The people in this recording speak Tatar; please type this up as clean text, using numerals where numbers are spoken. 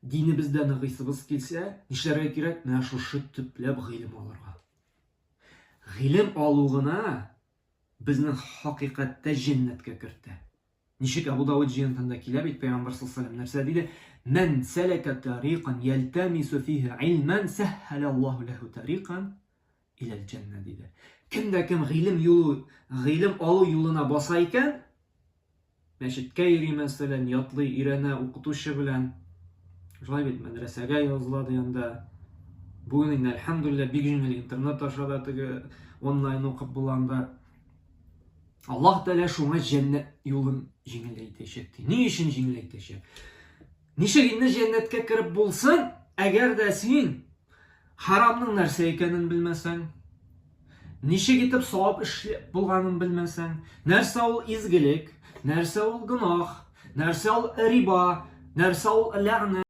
Динебездә ныгыйсыбыз килсә, нишләргә кирәк? Менә шушы төпләп гыйлем алырга. Гыйлем алу гына безне хакыйкатьтә җәннәткә кертә. Ничек Абу Давыд җыентында килә бит, Пәйгамбәр саллаллаху алейһи нәрсә диде? Мән сәләкә тариқан ялтамису фиһи илман сәһһәлә Аллаһу ләһу тариқан иләл җәннә диде. Кем дә кем гыйлем юлы, гыйлем алу юлына баса икән, мәчеткә йөри мәсәлән, ятлый, өйрәнә укытучы белән. Шулай бит, мәдрәсәгә языла ди анда. Бүген инде әлхәмдүлилләһ бик җиңел интернет аша да теге онлайн укып була анда. Аллаһ Тәгалә шуңа җәннәт юлын җиңеләйтәчәк ди. Ни өчен җиңеләйтәчәк? Ничек инде җәннәткә кереп булсын, әгәр дә син харамның нәрсә икәнен белмәсәң, ничек итеп савап эш булганын белмәсәң, нәрсә ул изгелек, нәрсә ул гөнаһ, нәрсә ул риба, нәрсә ул ләгънәт.